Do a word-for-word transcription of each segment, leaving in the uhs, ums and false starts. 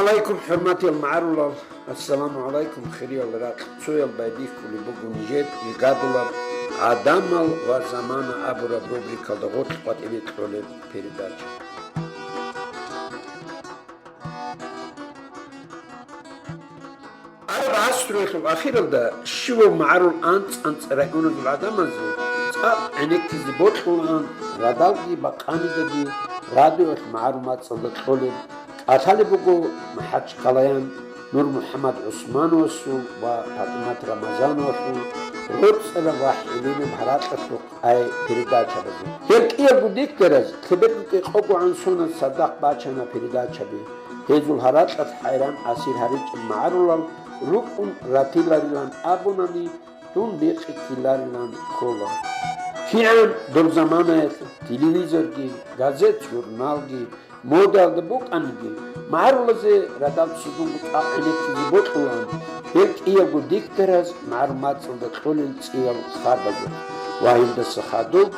Алейкум, хӀурматиял магӀарулал, ассаламу гӀалайкум, хириял ракь. Цоял байбихьулеб буго нижер иргадулаб «ГӀадамал ва замана» абураб рубрикалда гъоркь къватӀибе кьолеб передача. Араб гӀасруялъул ахиралда щивав магӀарул анцӀ-анцӀ районалъул гӀадамазе цӀакъ гӀенеккизе бокьулаан радалги бакъанидаги радиоялъ магӀарул мацӀалда кьолеб. КӀалъалеб буго МахӀачхъалаян Нур-МухӀаммад ГӀусмановасул ва ПатӀимат Рамазановалъул «РоцӀараб ва хӀилинаб гьаракьалъухъ» ай передачабазул. Гьел кӀиябго диктораз лъеберго кӀикъогогӀан соназ цадахъ бачана передачаби. Гьезул гьаракьалъ хӀайран асир гьаричӀеб магӀарулал рукӀун ратиларилан абунани, дун бекъи ккеларилан ккола. КигӀан доб заманаялъ телевизорги, газет-журналги, модаялда букӀаниги, магӀарулазе радал цӀудулго цӀакъ гӀенеккизе бокьулаан гьел кӀиябго диктораз магӀарул мацӀалда кьолел цӀиял хабазухъ ва гьелдаса хадуб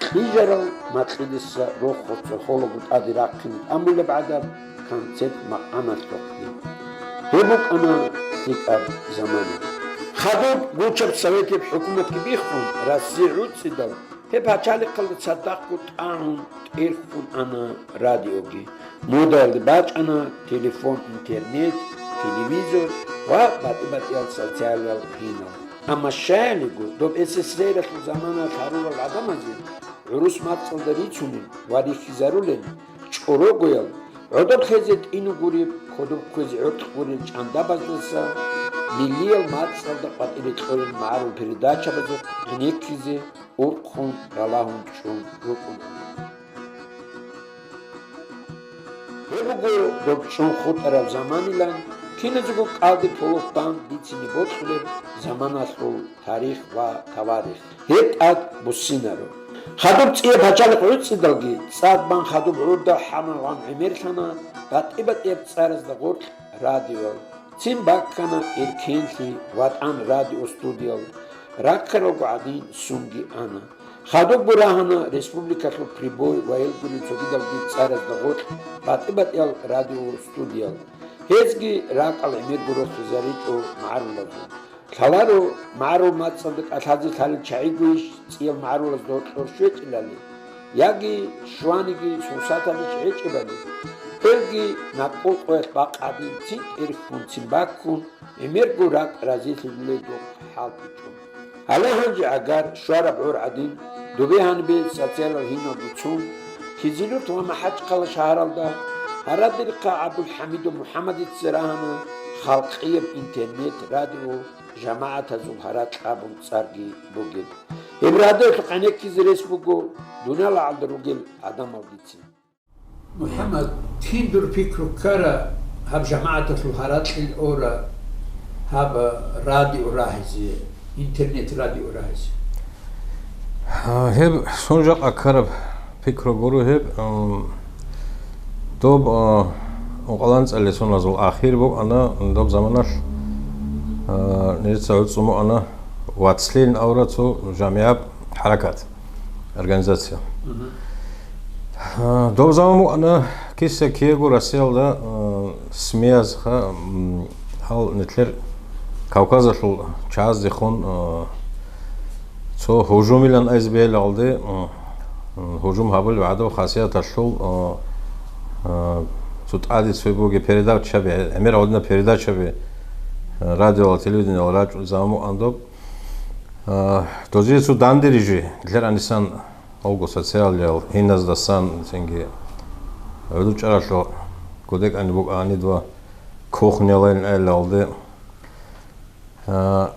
кьижарал макьидаса рохго цохолаго тӀаде рахъине тӀамулеб гӀадаб концерт-макъамалъухъги. Гьеб букӀана лъикӀаб замана. Хадуб гучаб советияб хӀукуматги биххун, Россия гӀуцӀидал, гьеб пачалихъалда цадахъго тӀагӀун тӀерхьун ана радиоги. Модаялде бачӀана телефон, интернет, телевизор ва батӀи-батӀиял социалиял гьинал. Амма щаялиго, доб СССР-алъул заманаялъ гьарурал гӀадамазе гӀурус мацӀалда рицунел ва рихьизарулел чӀорогоял, гӀодоб лъезе тӀину гуреб, кодоб кквезе гӀоркь гурел чӀандабаздаса миллиял мацӀалда къватӀире кьолел магӀарул передачабазухъ гӀенеккизе урхъун ралагьун чӀун рукӀуна. Гьеб буго доб чӀун хутӀараб заманилан, киназего кӀалдиб полохбан бицине бокьулеб заманалъул тарих ва таварих. Гьеб тӀад буссинаро. Хадуб цӀияб пачалихъ гӀуцӀидалги, цӀад бан хадуб гӀурда хӀамал гъан гӀемерлъана батӀи-батӀияб цӀаразда гъоркь радиоял. Цин баккана Эркенлъи, ВатӀан радиостудиял, раккаралго гӀадин сунги ана. Хадубго рагьана республикалъул «Прибой» ва гьелгунел цогидалги цӀаразда гъоркь батӀи-батӀиял радиостудиял. Гьезги ракӀал гӀемерго рохизаричӀо магӀарулазул. Лъаларо, магӀарул мацӀалда кӀалъазе лъалел чагӀигойищ цӀиял магӀарулазда гьоркьор щвечӀилали, яги щваниги сурсаталищ гӀечӀебали, гьелги накӀкӀул къоялъ бакъ гӀадин цин тӀерхьун, цин баккун, гӀемерго ракӀ разилъулел духъ хӀалтӀичӀо. Гьале гьанже гӀагар щвараб гӀор гӀадин, добе гьанибе социалал гьиналги цун, Кизилюрт ва МахӀачхъала шагьаралда гьарадерихъа ГӀабдулхӀамидов МухӀаммадица рагьана халкъияб интернет-радио «ЖамагӀатазул гьаракь» абун цӀарги бугеб. Гьеб радиолъухъ гӀенеккизе рес буго дуниял гӀалда ругел гӀадамалгицин. МухӀаммад, кин дур пикру ккара гьаб жамагӀаталъул гьаракьил ора гьаб радио рагьизе, интернет-радио рагьизе? А, гьеб сун жакъа ккараб пикру гуро гьеб, ам, доб, а, ункъаланцӀали соназул ахир букӀана, доб заманалъ, а, нижеца гӀуцӀун букӀана «Вацлин» авра цо жамигӀаб хӀаракат, организация. Мгм. А, доб заман букӀана киса-киего Россиялда, а, СМИ-язха, м, гьал нилъер Кавказалъул чагӀаздехун, а, цо гьужумилан айз бегьилагалде, а, гьужум гьабулеб гӀадаб хасияталъул, а, а, цо тӀаде цо бугеб передачаби, гӀемер гьадинаб передачаби, а, радиоял, телевидениеял рачӀун заман букӀана доб. А, дозие цо дандеризе, нилъер гьанисан гьалго социалиял гьиназдасан, цинги гӀодов чӀаралъо кодекӀани букӀа гьанидва кухнялайин айлагалде. А,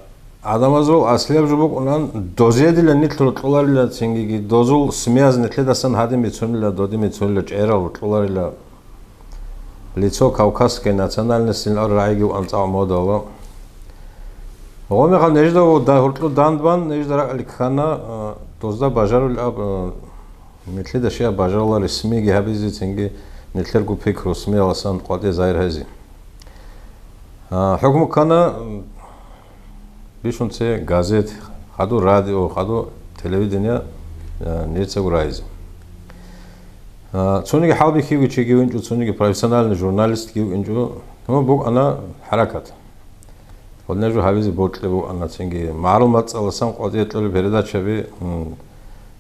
гӀадамазул аслияб жо букӀунан, дозие дила нилъ рокьуларила, цингиги дозул СМИ-яз нилъедасан гьадин бицунила, додин бицунила, чӀерал рокьуларила. Лицо кавказской национальности рагӀиги анцӀал модала. Гъомехъа нежда ва да гьуркьу дандбан нежда ракӀалде ккана, а, дозда бажарулеб аб, а, нилъеда щибаб бажарулари СМИ-ги гьабизе, цинги нилъерго пикру СМИ-яласан къватӀе загьир гьазе. А, хӀукму ккана, м, бищун цо газет, хадур радио, хадур телевидение, а, нижецаго рагьизе. А, цониги хӀалбихьиги чиги винчӀо, цониги профессиональный журналистги винчӀо. Ну, букӀана хӀаракат. Гьадинаб жо гьабизе бокьулеб букӀана, цинги магӀарул мацӀаласан къватӀиве кьолеб передачаби, м,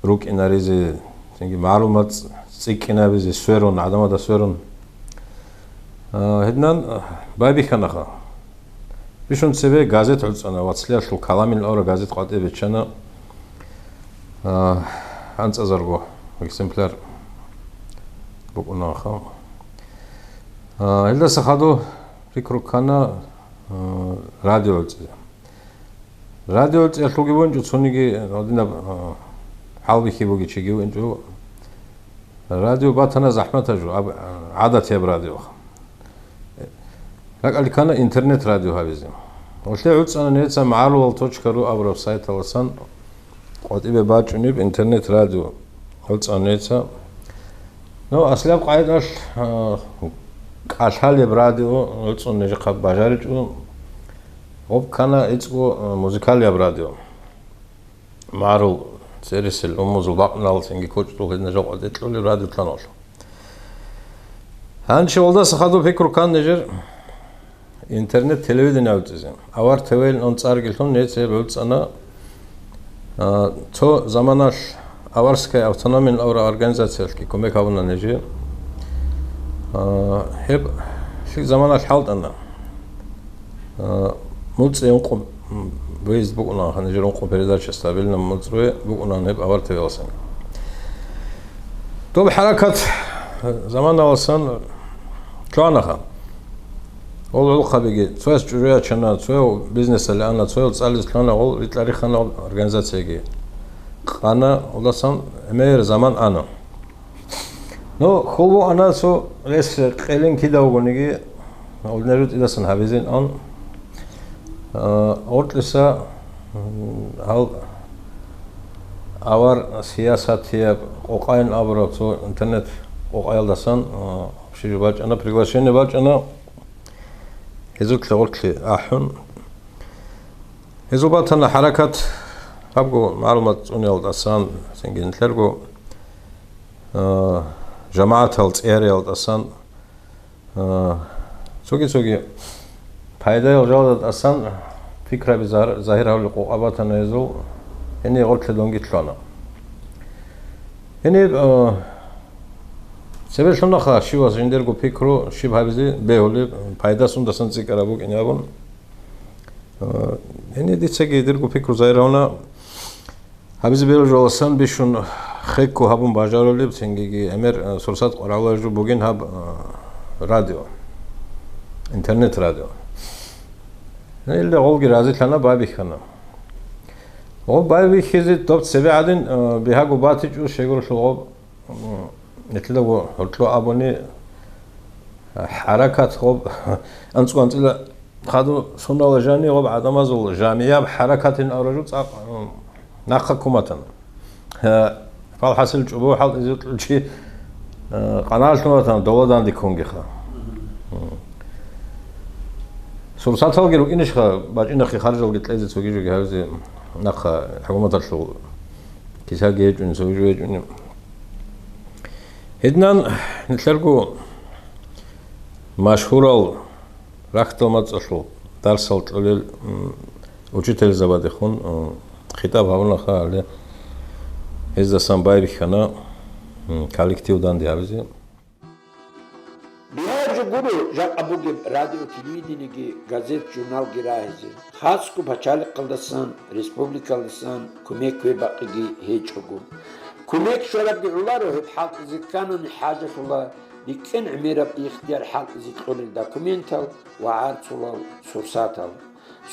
рукӀинаризе, цинги магӀарул мацӀ цӀикӀкӀинабизе сверун, гӀадамазда сверун. А, гьединан, а, байбихьанаха. Бищун цебе газет гӀуцӀана, «Вацлиялъул каламил» абураб газет къватӀибе биччана, а, анцӀазарго экземпляр букӀунаха. А, гьелдаса хадуб пикру ккана, а, радио гӀуцӀизе. Радио гӀуцӀиялъулги вугинчӀо цониги, гьадинаб, а, хӀалбихьи бугев чиги вугинчӀо. Радио батана захӀматаб жо, аб-, гӀадатияб радио. РакӀалде ккана интернет-радио гьабизе. Гьелъие гӀуцӀана нижеца магӀарулал точка ру абураб сайталасан къватӀибе бачӀунеб интернет-радио гӀуцӀана нижеца. Ну, аслияб къагӀидалъ, а, кӀалъалеб радио гӀуцӀун нижехъа бажаричӀо, гъоб ккана гӀицӀго, а, музыкалияб радио. МагӀарул цересел, умумузул бакънал цинги кочӀдул гьедин жо къватӀи кьолел радио кканалъ. Гьанже гьелдаса хадуб пикру ккан нижер интернет-телевидение гӀуцӀизе. Авар ТВ-ян цӀарги лъун, нижеца гьеб гӀуцӀана. А, цо заманалъ Аварская автономия абураб организациялъги кумек гьабуна нижее. А, гьеб лъикӀ заманалъ хӀалтӀана. А, муцӀи ункъо, м, выезд букӀунаха, нижер ункъо передача, стабильно муцӀ руе букӀунаан гьеб Авар ТВ-яласан. Доб хӀаракат заманаласан лъугьанаха. Гъол гӀолохъабиги, цояс чӀужу ячана, цояв бизнесалде ана, цояв цӀализе лъугьана, гъол ритӀа-рихана гъол организацияги. Къана, гъолдасан гӀемер заман ана. Ну, хьул букӀана цо рес къелин кида вугониги, гьел нижер ритӀидасан гьабизин ан. А, гъоркьиса, м, гьал авар сиясатияб къокъайин абураб цо интернет къокъаялдасан, а, щиб бачӀана, приглашение бачӀана. Гьезулъе гъоркье ахӀун. Гьезул батана хӀаракат, гьабго магӀарул мацӀ цӀуниялдасан, цинги нилъерго, а, жамагӀатал цӀеяриялдасан, а, цоги-цоги пайдаял жалдасан пикраби загь-, загьир гьавли къокъа батана гьезул, гьениб гъоркье дунги лъугьана. Гьениб, а, цебе лъугьанаха щивас жиндирго пикру щиб гьабизе бегьулеб, пайда сундасан цӀикӀкӀараб букӀин абун. А, гьениб дицаги дирго пикру загьир гьавуна. Гьабизе бераб жалдасан бищун хекко гьабун бажарулеб, цинги гьемер, а, сурсат къваригӀараб жо бугин гьаб, а, радио, интернет-радио. Гьелда гъолги разилъана, байбихьана. Гъоб байбихьизе доб цебе гӀадин, а, бигьаго батичӀо щайгурелъул гъоб. Нилъедаго гьоркьо абуни, хӀаракат гъоб анцӀго-анцӀила хадуб сунала жани гъоб гӀадамазул жамияб хӀаракатин авражу цӀакъ, м, нахъа куматан. Гьа, фалхӀасил чӀубу хӀалтӀизе кьучи, э, къаналъун ватан, дола данде ккунгиха. М. Сурсаталги рукӀинищха, бачӀинахъе харжалги кьезе цоги жоги гьавизе нахъа хӀукуматалъул кисаги гьечӀони, цоги жо гьечӀони. Гьединан нилъерго машгьурал рахьдал мацӀалъул дарсал кьолел, м, учительзабадехун, м, хитӀаб гьабунаха гьале, гьездасан байбихьана, м, коллектив данде гьабизе. Бигьараб жо гуро жакъа бугеб радио, телевидениеги, газет-журналги рагьизе. Хасго пачалихъалдасан, республикалдасан кумек кквей-бакъиги гьечӀого. Кумек щварабги гӀоларо гьеб хӀалтӀизе кканани хӀажалъула рикӀкӀен гӀемераб ихтияр хӀалтӀизе кьолел документал ва гӀарцулал сурсатал.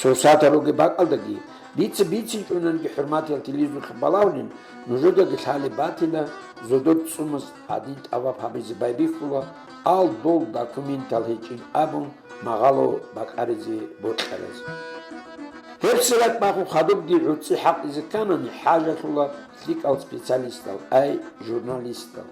Сурсатал ругеб бакӀалдаги, дица бицинчӀониги, хӀурматиял телевизоралъул балагьунел, нужедаги лъалеб батила, зодор цӀумаз гьадин тӀаваб гьабизе байбихьула, ал-дол документал гьечӀин абун, магъало бакӀаризе бокьараз. Гьеб сират бахун хадубги гӀуцӀи хӀалтӀизе кканани хӀажалъула лъикӀал специалистал, ай, журналистал.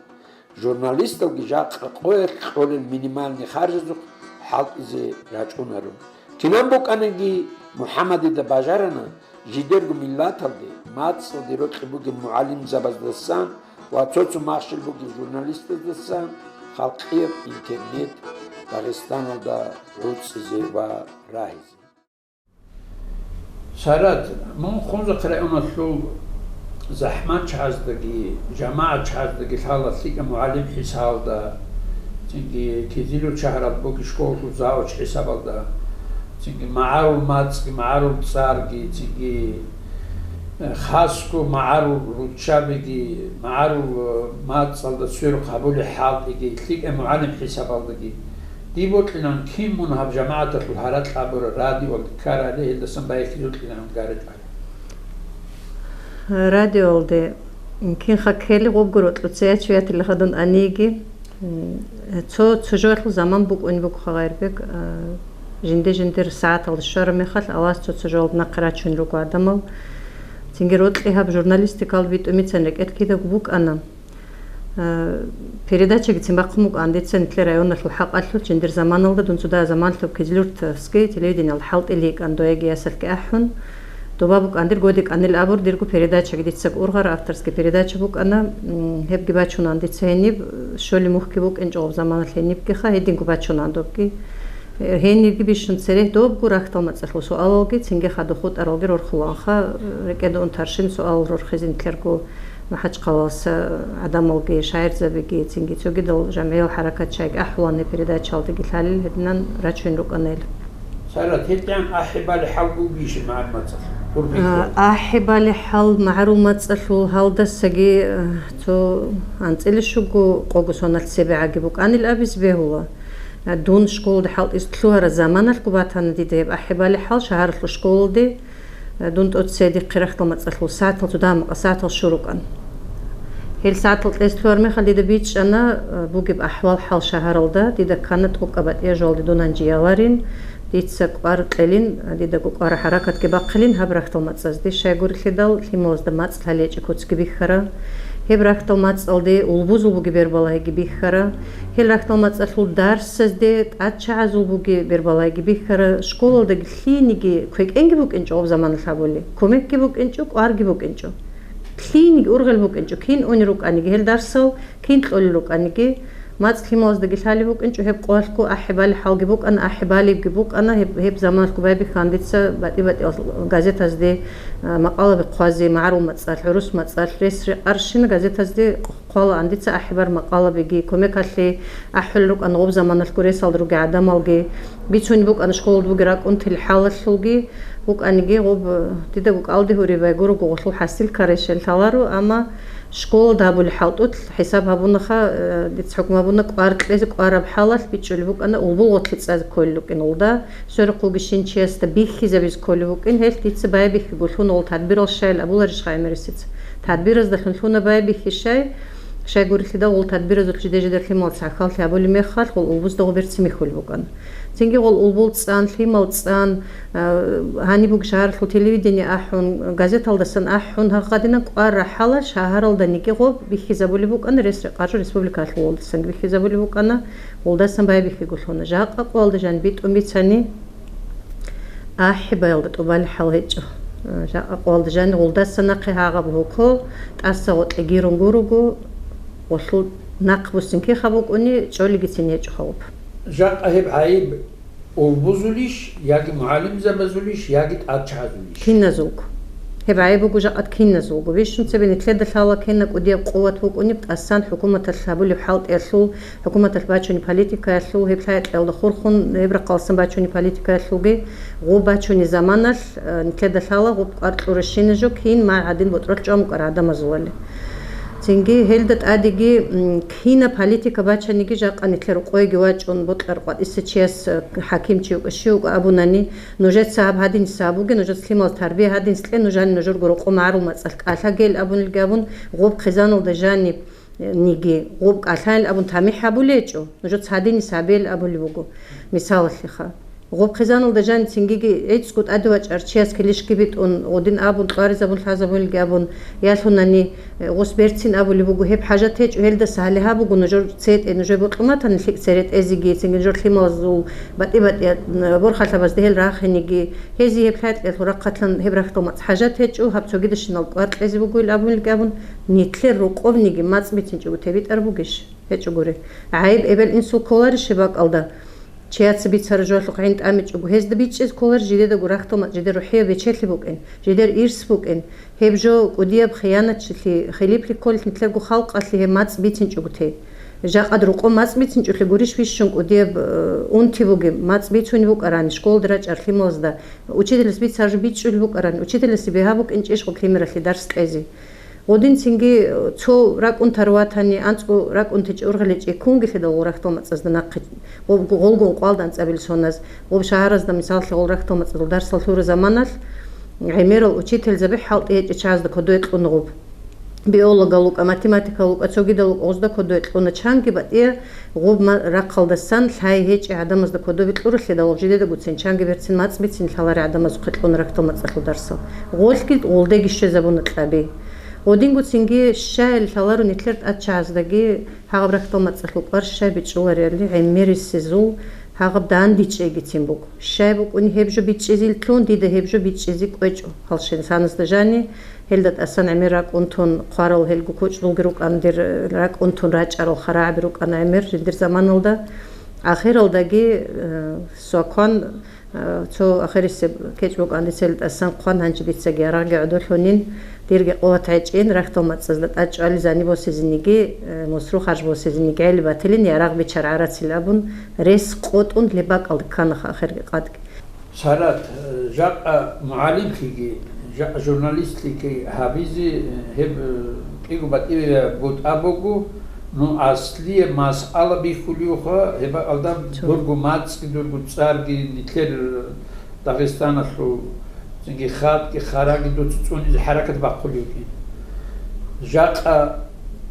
Журналисталги жакъа къоялъ кьолел минимальный харжазухъ хӀалтӀизе рачӀунаро. Кинаб букӀаниги, МухӀаммадида бажарана жидерго миллаталде, мацӀалде рокьи бугел мугӀалимзабаздасан ва цо-цо махщел бугел журналистаздасан халкъияб интернет Дагъистаналда руцӀцӀизе ва рагьизе. Сайрат, мун Хунзахъ районалъул захӀматчагӀаздаги, жамагӀатчагӀаздаги лъала лъикӀаб мугӀалим хӀисабалда, цинги Кизилюрт шагьаралда бугеб школалъул завуч хӀисабалда, цинги магӀарул мацӀги, магӀарул цӀарги, цинги, э, хасго магӀарул руччабиги, магӀарул, э, мацӀалда сверухъ гьабулеб хӀалтӀиги, лъикӀаб мугӀалим хӀисабалдаги. Дие бокьилаан, кин мун гьаб жамагӀаталъул гьаракь абураб радиоялде ккарали, гьелдасан байхьизукьилаан гаричӀони. Радиоялде кинха ккели гъобго рокьуца ячвиятилаха дун аниги. М, цо, цо жоялъул заман букӀунеб бугоха, Гъайрбек, а, жинде-жиндир сагӀаталда щвараб мехалъ, Аллагьас цо-цо жоялда нахъе рачун руго гӀадамал. Цинги рокьи гьаб журналистикалда битӀумицан рекӀелъ кидаго букӀана. Э, передачагицин бахъун букӀан дица нилъер районалъул хӀакъалъулъ, жиндир заманалда дун цо дагьа заманалъуб Кизилюртовский телевидениялда хӀалтӀилей йикӀан, дояги ясалъги ахӀун. Доба букӀан дир годекӀанил абур, дирго передачаги дица ургъар, авторский передача букӀана. М, гьебги бачунан дица гьениб, щолеб мухьги букӀинчӀо гъоб заманалъ гьенибгиха, гьединго бачунан добги. Гьенибги бищун цере добго рахьдал мацӀалъул суалалги, цинги хадуб хутӀаралги рорхулаанха, рекӀеда ун тарщин суалал рорхизе нилъерго МахӀачхъалаласа гӀадамалги, шагӀирзабиги, цинги цогидал жамгӀиял хӀаракатчагӀиги ахӀулаан гьеб передачаялдаги лъалел гьединан рачун рукӀана ил. Сайрат, гьедигӀан ахӀи-бали хӀал бугищ магӀарул мацӀалъ? Гьурбихьулаан. А, ахӀи-бали хӀал магӀарул мацӀалъул гьалдасаги, а, цо анцӀила щуго къого соналъ цебегӀаги букӀанил абизе бегьула. Дун школалде хӀалтӀизе лъугьараб заманалъго батана дида гьеб ахӀи-бали хӀал шагьаралъул школалде. Дун тӀоцебе дихъе рахьдал мацӀалъул сагӀатал цо дагьа-макъа сагӀатал щурукӀан. Гьел сагӀатал кьезе лъугьараб мехалъ дида бичӀчӀана бугеб ахӀвал-хӀал шагьаралда, дида ккана тӀокӀаб батӀияб жоялде дун гьанже яларин, дица кӀвар кьелин, дидаго кӀвараб хӀаракатги бахъилин гьаб рахьдал мацӀазде, щайгурелъидал лъималазда мацӀ лъалечӀеб куцги бихьара. Гьеб рахьдал мацӀалде улбузул бугеб бербалагьиги бихьара. Гьел рахьдал мацӀалъул дарсазде тӀадчагӀазул бугеб бербалагьиги бихьара. Школалдаги лъиениги квекӀенги букӀинчӀо гъоб заманалъ абули, кумекги букӀинчӀо, кӀварги букӀинчӀо. Лъиениги ургъел букӀинчӀо, кин унел рукӀаниги гьел дарсал, кин кьолел рукӀаниги. МацӀ лъималаздаги лъалеб букӀинчӀо гьеб къоялъго, ахӀи-бали хӀалги букӀана, ахӀи-балибги букӀана, гьеб, гьеб заманалъго байбихьан дица батӀи-батӀиял газетазде, а, макъалаби хъвазе, магӀарул мацӀалъ, гӀурус мацӀалъ, рес-рекъарщина газетазде хъвалаан дица ахӀи-бар макъалабиги, кумекалъе ахӀулел рукӀана гъоб заманалъго ресалда ругел гӀадамалги, бицунеб букӀана школалда бугеб ракӀунтил хӀалалъулги, букӀаниги гъоб, дидаго кӀалдиб гьуриб байгурого гъолъул хӀасил ккарищел лъаларо, амма школалда гьабулеб хӀалтӀулъ хӀисаб гьабунаха, э, дица хӀукму гьабуна кӀвар кьезе кӀвараб хӀалалъ бичӀчӀулеб букӀана улбул гъотлъи цӀазе кколел рукӀин улда, сверухъ вугищин чиясда бихьизабизе кколеб букӀин, гьелъ дица байбихьиго лъуна гъол тадбирал щайил абуларищ гъай мересица. Тадбиразда лъун лъуна байбихьи щай, щайгурелъидал гъол тадбиразулъ жиде-жидер лъималаца гӀахьаллъи гьабулеб мехалъ, гъол улбузда гъоб берцин михьулеб букӀана. Цинги гъол улбул цӀан, лъимал цӀан, а, гьаниб бугеб шагьаралъул телевидение ахӀун, газеталдасан ахӀун, гьагъадинан кӀвар рахӀалал шагьаралданиги гъоб бихьизабулеб букӀана, рес-рекъарчӀо республикалъулалдасанги бихьизабулеб букӀана, гъолдасан байбихьиго лъуна. Жакъа къоялда жан битӀун бицани, ахӀи-балиялда тӀубалеб хӀал гьечӀо. Жакъа къоялда жан гъолдаса нахъе гьагъаб гьуко, тӀаса гъоркье гирун гурого, гъолъул нахъ буссин киха букӀуни, чӀолигицин гьечӀо гьаб. Жакъа гьеб гӀайиб улбузулищ, яги мугӀалимзабазулищ, яги тӀадчагӀазулищ? Киназулго. Гьеб гӀайиб буго жакъа киназулго. Бищун цебе нилъеда лъала кина кӀудияб къуват букӀунеб тӀасан хӀукуматалъ гьабулеб хӀалтӀиялъул, хӀукуматалъ бачунеб политикаялъул, гьеб лъай-кьиялда хурхун гьеб рахъалъан бачунеб политикаялъулги, гъоб бачунеб заманалъ, э, нилъеда лъала гъоб кӀвар кьуращина жо кин май гӀадин ботӀролъ чӀван букӀарал гӀадамазулали. Цинги гьелда тӀадеги, м, кина политика бачаниги жакъа нилъер рукъойги вачӀун бокьараб къватӀиса чияс, э, хӀакимчи вукӀа, щив вукӀа абунани, нужеца гьаб гьадинса гьабуге, нужеца лъималаз тарбия гьадинс кье, нужани нужерго рокъо магӀарул мацӀалъ кӀалъагел абунилги абун, гъоб хъизаналда жаниб, э, ниги, гъоб кӀалъайин абун тамихӀ гьабулечӀо, нужеца гьадинис гьабел абулеб буго, мисалалъеха. Гъоб хъизаналда жан цингиги гӀицӀго тӀаде вачӀар чияс килищги битӀун, гъодин абун, кьваризабун, лъазабунилги абун, ялъунани, э, гъос берцин абулеб буго, гьеб хӀажат гьечӀо, гьелдаса гьале гьаб буго нужер цетӀе, нужер бокьуматани лъикӀ цере тӀезеги, цинги нужер лъималазул батӀи-батӀияб, э, борхалъабазда гьел рахинеги, гьезие гьеб лъай-кьиялъул рахъалъан гьеб рахьдал мацӀ хӀажат гьечӀо, гьаб цогидащинал кӀвар кьезе буго ил абунилги абун, нилъер рукъовниги мацӀ бицинчӀого тебитӀар бугищ? ГьечӀогури. ГӀайиб эбел-инсул кколарищ гьеб бакӀалда? Чияца бицараб жоялъухъ гӀин тӀамичӀого, гьезда бичӀчӀизе кколарищ жидедаго рахьдал мацӀ, жидер рухӀияб бечелъи букӀин, жидер ирс букӀин, гьеб жо кӀудияб хиянатчилъи, хилиплъи кколелъ нилъерго халкъалъе гьеб мацӀ бицинчӀого те. Жакъад рокъо мацӀ бицинчӀолъи гурищ бищун кӀудияб, э, унти бугеб мацӀ бицунеб букӀарани, школалда рачӀарал лъималазда, учителас бицараб жо бичӀчӀулеб букӀарани, учителасе бигьа букӀинчӀищ гъоб лъимералъе дарс кьезе? Гъодин цинги цо ракӀун тарватани, анцӀго ракӀун течӀо, ургъел гьечӀей ккунги лъидал гъол рахьдал мацӀазда нахъе гъол-, гъолгун къвалда анцӀабил соназ, гъоб шагьаразда, мисаллъи, гъол рахьдал мацӀазул дарсал лъураб заманалъ, гӀемерал учительзаби хӀалтӀи гьечӀей чагӀазда кодове кьуна гъоб. Биологал рукӀа, математикал рукӀа, цогидал рукӀа гъозда кодове кьуна, чанги батӀияб гъоб ма-, рахъалдасан лъай гьечӀей гӀадамазда кодобе кьуралъидал, жидедагоцин чанги берцин мацӀ бицин лъаларел гӀадамазухъе кьуна рахьдал мацӀалъул дарсал. Гъолъги гъолдеги щвезабуна кьаби. Гъодингоцинги щай лъаларо нилъер тӀадчагӀаздаги гьагъаб рахьдал мацӀалъул кӀвар щай бичӀчӀулариалли, гӀемерисезул гьагъаб дандечӀейгицин буго. Щай букӀуни гьеб жо бичӀчӀизелъун, дида гьеб жо бичӀчӀизе кӀвечӀо гьалщинасанасда жани, гьелда тӀасан гӀемер ракӀун тун хъварал гьелго кочӀдулги рукӀан дир, ракӀун тун рачӀарал харагӀаби рукӀана гӀемер жиндир заманалда. Ахиралдаги, э, свакван, э, цо ахирисеб кечӀ букӀан дица гьел тӀасан хъван, гьанже дицаги ярагъги гӀодолъунин, дирги къуват гьечӀин, рахьдал мацӀазда тӀад чӀвали зани босизениги, э, мусру харж босизениги гӀели батилин, ярагъ бичар гӀарацил абун, рес къотӀун леб бакӀалда кканаха ахирги къадги. Сарат, жакъа мугӀалимлъиги, жакъа журналистлъиги гьабизе, гьеб кӀиго батӀияб бутӀа буго, ну, аслияб масъала бихьулевха, гьеб бакӀалда Цо. Дурго мацӀги, дурго цӀарги, нилъер Дагъистаналъул цинги хатӀги, хараги дуца цӀунизе хӀаракат бахъулев вукӀин. Жакъа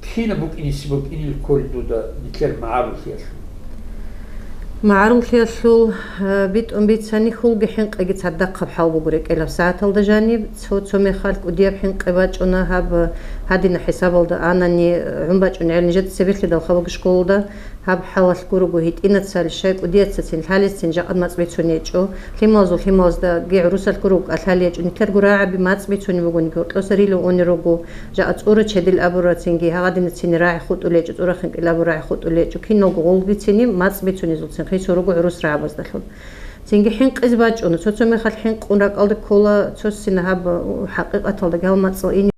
кинаб букӀиниси букӀинел кколел дуда нилъер магӀаруллъиялъул? МагӀаруллъиялъул, э, битӀун бицани, хьулги хӀинкъиги цадахъаб хӀал буго рекӀелаб сагӀаталда жаниб. Цо-цо мехалъ кӀудияб хӀинкъи бачӀуна гьаб, гьадина хӀисабалда анани, гӀун бачӀунегӀел нижеца цебелъидалха буго школалда. Гьаб хӀалалъ гурого гьитӀинацал щай кӀудияцацин лъалезцин жакъад мацӀ бицун гьечӀо. Лъималазул лъималаздаги гӀурусалъ гурого кӀалъалей гьечӀо, нилъерго рагӀаби мацӀ бицунеб бугониги, гьоркьоса рилев унел руго. Жакъа цӀура чедил абурацинги, гьагъадинацин рагӀи хутӀулей гьечӀо, цӀура хинкӀил абу рагӀи хутӀулей гьечӀо, киналго гъолгицин мацӀ бицунезулцин хисун руго гӀурус рагӀабаздалъун. Цинги хӀинкъизе бачӀуна, цо-цо мехалъ хӀинкъун ракӀалде ккола, цо сина гьаб, хӀакъикъаталдаги гьал мацӀал ин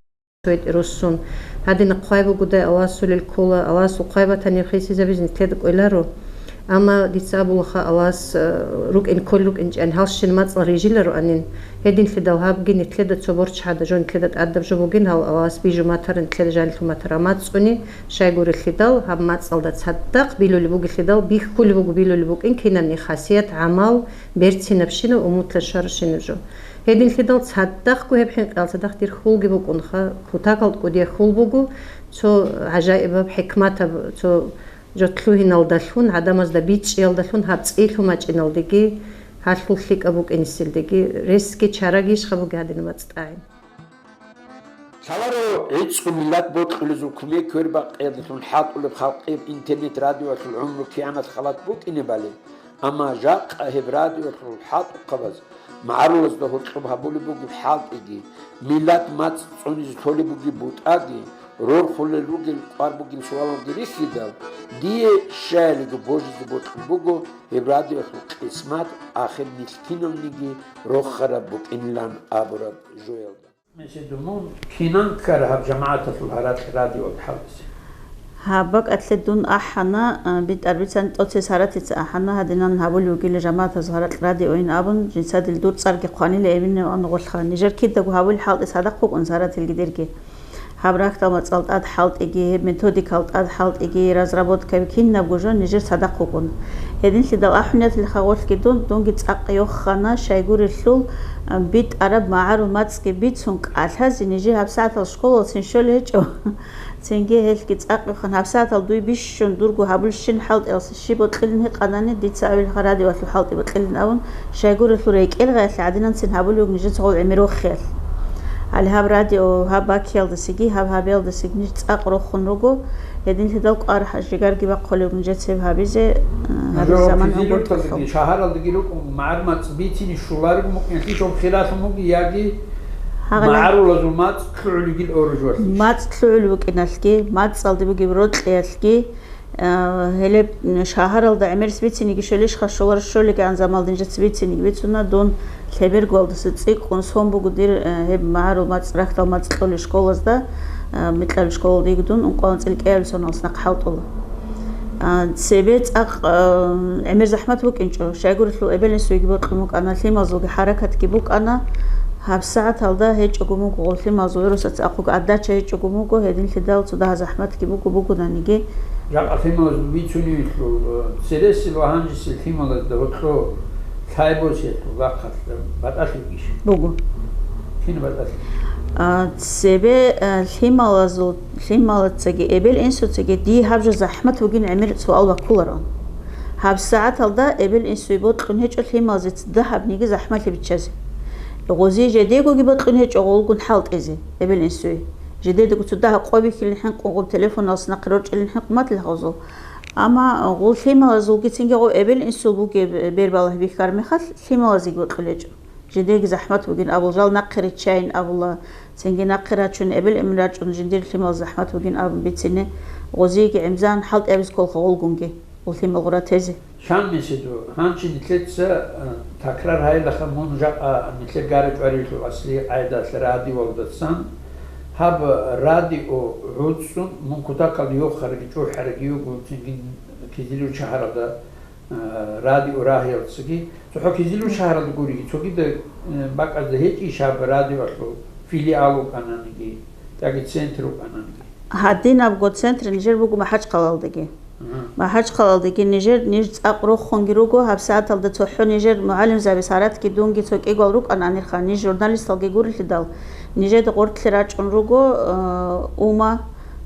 цойги руссун. Гьадина хъвай бугодай Аллагьасулел ккола, Аллагьасул хъвай батани хисизабизе нилъеда кӀвеларо. Амма дица абулаха, Аллагьас, э, рукӀин кколел рукӀинчӀани гьалщин мацӀал рижилароанин. Гьединлъидал гьабги нилъеда цо борчгӀада жо, нилъеда тӀадаб жо бугин, гьал Аллагьас бижун батарин, нилъеда жанилъун батараб мацӀ цӀуни, щайгурелъидал, гьаб мацӀалда цадахъ билулеб бугелъидал, бихьулеб буго билулеб букӀин кинабни хасият, гӀамал, берцинабщинаб, умутлъа щварабщинаб жо. Гьединлъидал цадахъго гьеб хӀинкъиялда цадахъ дир хьулги букӀунха, кутакалда кӀудияб хьул буго, цо гӀажаибаб, хӀикматаб, цо жо лъугьиналдалъун, гӀадамазда бичӀчӀиялдалъун гьаб цӀи лъумачӀиналдеги, гьалъул лъикӀаб букӀинисилдеги, ресги чарагищха бугеб гьадинаб мацӀ тӀагӀин. Лъаларо гӀицӀго миллат бокьулезул кумек квербакъиялдалъун хӀалтӀулеб халкъияб интернет-радиоялъул гӀумру кигӀанат халат букӀинебали, амма жакъа гьеб радиоялъул хӀалтӀухъабаз магӀарулазда гьоркьоб гьабулеб бугеб хӀалтӀиги, миллат мацӀ цӀунизе лъолеб бугеб бутӀаги, рорхулел ругел кӀвар бугел суалалги рихьидал, дие щаялиго божизе бокьун буго гьеб радиоялъул къисмат ахир нилъ киналниги рохараб букӀинилан абураб жоялда. Мун кинан ккара гьаб жамагӀаталъул гьаракь радиоялда хӀалтӀизе? Гьаб бакӀалъе дун ахӀана, а, битӀараб бицани тӀоцебесеб Саратица ахӀана, гьадинан гьабулев вугила жамагӀатазул гьаракь радиойин абун, жинца дил дур цӀарги хъванила эбинаван гъолъха. Нижер кидаго гьабулеб хӀалтӀи цадахъ букӀун Саратилги дирги. Гьаб рахьдал мацӀал тӀад хӀалтӀиги, гьеб методикал тӀад хӀалтӀиги, разработкаби кинабго жо нижер цадахъ букӀун. Гьединлъидал ахӀунетлъи хагъулъги дун, дунги цӀакъ йохана, щайгурелъул, а, битӀараб магӀарул мацӀги бицун кӀалъазе нижер гьабсагӀатал школалцин щолей гьечӀо. Цинги гьелъги цӀакъ йохана, гьабсагӀатал дуе бищун дурго гьабулщин хӀалтӀиялъе щиб бокьилин гьикъанани, дица абилха радиоялъул хӀалтӀи бокьилин абун, щайгурелъул рекӀел гъаялъе гӀадинанцин гьабулев вуго нижеца гъол гӀемер вохиялъ. Гьале гьаб радио, гьаб бакиялдасаги, гьаб гьабиялдасаги ниж цӀакъ рохун руго, гьединлъидал кӀвар жигарги бахъулев вуго нижеца гьеб гьабизе, э, гьабизе заман гьабулеб буго. Шагьаралдаги рукӀун магӀарул мацӀ бицине щолареб мукӀиналъе щиб хиралъун буго, яги гьагъала магӀарулазул мацӀ лъугӀулеб бугин оружуялъе? МацӀ лъугӀулеб букӀиналъги, мацӀалде бугеб рокьиялъги, А, гьелеб шагьаралда гӀемерис бициниги щолищха, щолар щолигӀан замалда нижеца бициниги бицуна, дун лъебергоялдаса цӀикӀкӀун сон буго дир, э, гьеб магӀарул мацӀ, рахьдал мацӀ кьолел школазда, э, микьабил школалда йигдун ункъоялда цӀилкӀиябил соналъ нахъ хӀалтӀула. А, цебе цӀакъ, э, гӀемер захӀмат букӀинчӀо, щайгурелъул эбел-инсуеги бокьун букӀана, лъималазулги хӀаракатги букӀана, гьабсагӀаталда гьечӀого муго гъолъималазул гӀурусаца ахъуг отдача гьечӀого муго, гьединлъидал цо дагьа захӀматги буго бугонаниги. Жакъа лъималаз бицуневелъул, э, цересел ва гьанжесел лъималазда гьоркьо лъай босиялъул бахъалъ батӀалъи бугищ? Буго. Кин батӀалъи? А, цебе, э, лъималазул, лъималацаги эбел-инсуцаги дие гьаб жо захӀмат бугин гӀемер суал баккуларо. ГьабсагӀаталда эбел-инсуе бокьун гьечӀо лъималазе цо дагьабниги захӀмалъи биччазе. Гъози жедегоги бокьун гьечӀо гъолгун хӀалтӀизе эбел-инсуе. Жедедаго цо дагьаб къо бихьилин хӀинкъун, гъоб телефоналъ нахъе рорчӀилин хӀинкъун батила гъозул. Амма гъол лъималазулгицинги гъов эбел-инсул бугеб бер балагьи бихьараб мехалъ, лъималазеги бокьулеб гьечӀо. Жидеги захӀмат бугин абула, жал нахъе риччайин абула, цинги нахъе рачун, эбел-эмен рачӀун, жиндир лъимал захӀмат бугин абун бицине, гъозиеги гӀемзан хӀалтӀи абизе кколха гъолгунги, гъол лъимал гъура тезе. Шан меседу, гьанчи нилъеца, э, такрар гьайилаха мун жакъа нилъер гара-чӀвариялъул аслияб къайдалъ радиоялдасан, гьаб радио гӀуцӀцӀун мун кутакалда йохараги чӀухӀараги йуго, цинги Кизилюрт шагьаралда, э, радио рагьиялдасаги, цохӀо Кизилюрт шагьаралда гуриги, цогидаб, э, бакӀазда гьечӀищ гьаб радиоялъул филиал вукӀананиги, яги центр вукӀананиги? Гьадинабго центр нижер буго МахӀачхъалалдаги. Мгм. МахӀачхъалалдаги нижер, ниж цӀакъ рохунги руго, гьабсагӀаталда цохӀо нижер мугӀалимзаби Саратги дунги цо кӀигал рукӀана анирха, ниж журналисталги гурелъидал, нижеда гъортлъи рачӀун руго, э, Ума,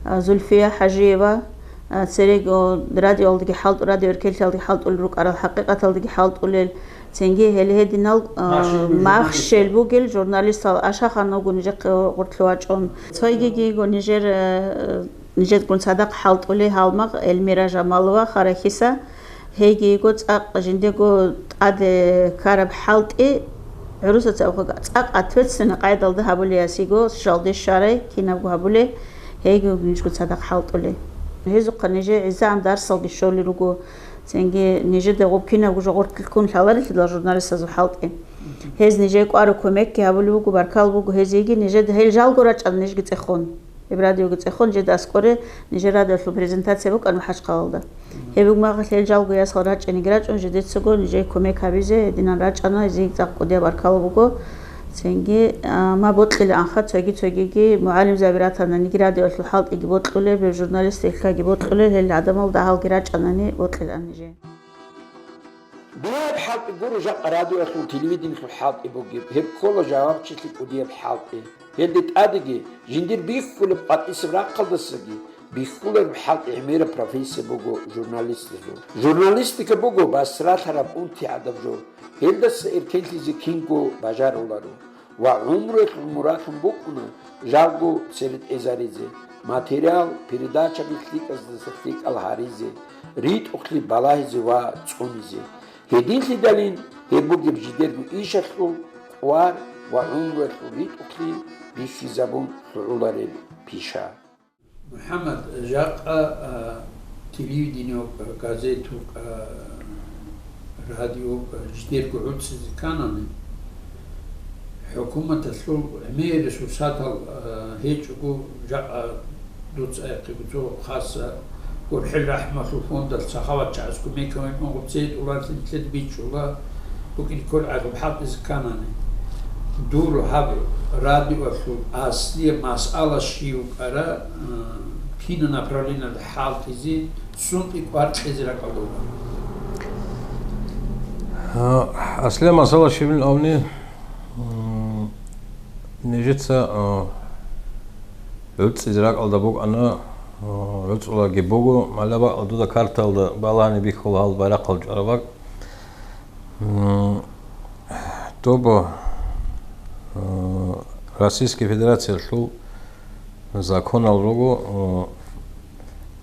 э, Зульфия ХӀажиева, э, церего радиоялдаги хӀалтӀу-, радиоэркелъалдаги хӀалтӀулел рукӀарал, хӀакъикъаталдаги хӀалтӀулел, цинги гьел гьединал, э, Махщел бугел махщел журналистал. Бугел журналистал ашахан вуго нижехъе гъортлъи вачӀун. Цойгиги йиго нижер, э, нижедгун цадахъ хӀалтӀулей гьалмагъ Эльмира Жамалова, Харахиса. Гьейги йиго цӀакъ жиндего тӀаде ккараб хӀалтӀи, гӀурусаца абухъе, цӀакъ ответственный къайдалда гьабулей ясиго, жалде щварай, кинабго гьабулей, гьейги йиго нижго цадахъ хӀалтӀулей. Гьезухъа нижее гӀезегӀан дарсалги щолел руго, цинги нижеда гъуб кинабго жо гъортлъи ккун лъаларелъидал журналистазул хӀалтӀи. Гьез нижее кӀвараб кумекги гьабулеб буго, баркал буго гьезиеги, нижеда гьел жалго рачӀана нижги цӀехун. Гьеб радиоги цӀехун, жеда аскӀоре нижер радиоялъул презентация букӀана МахӀачхъалалда. Гьеб буго магъалъ гьел жалго ясал рачӀинеги рачӀун, жидецаго нижее кумек гьабизе гьединан рачӀана, гьезие цӀакъ кӀудияб баркала буго. Цинги, а, ма бокьилаанха цоги-цогиги мугӀалимзаби ратананиги радиоялъул хӀалтӀиги бокьулел, журналист рихьаги бокьулел, гьел гӀадамал дагьалги рачӀанани бокьилаан нижее. Бигьаяб хӀалтӀи гуро жакъа радиоялъул, телевидениялъул хӀалтӀи бугеб, гьеб ккола жавабчилъи кӀудияб хӀалтӀи. Гьелде тӀадеги, жиндир бихьулеб къватӀисеб рахъалдасаги бихьулареб хӀалтӀи гӀемераб профессия буго журналистазул. Журналистика буго басралъараб унти гӀадаб жо. Гьелдаса эркенлъизе кинго бажаруларо. Ва гӀумруялъул мурадлъун букӀуна жалго цере тӀезаризе, материал, передачаби лъикӀаздаса лъикӀал гьаризе, ритӀухълъи балагьизе ва цӀунизе. Гьединлъидалин гьеб бугеб жидерго ишалъул кӀвар ва гӀумруялъул ритӀухълъи бихьизабун лъугӀуларел пиша. МухӀаммад, жакъа, а, телевидение вукӀа, газет вукӀа, радио вукӀа, жидерго гӀуцӀизе кканани, хӀукуматалъул гӀемерисул сатал, а, гьечӀого, жакъа дуца ахъего цо хаса ГурхӀел рахӀмалъул фондалъ сахаватчагӀаз кумек гьабун гьеб цӀе тӀоларилъ нилъеда бичӀчӀула, букӀин кколеб гӀадаб хӀалтӀизе кканани. Дур гьаб радиоялъул аслияб масъала щив вукӀара, а, кинаб направлениялда хӀалтӀизе, сункъи кӀвар кьезе ракӀалда вукӀана? А, аслияб масъала щибилан абуни, м, нижеца, а, гӀуцӀизе ракӀалда букӀана, а, гӀуцӀулаги буго, гьалаб бакӀалда дуда карталда балагьани бихьула гьал байрахъал чӀвараб бакӀ. М, доб, а, Российский Федерациялъул законал руго, а,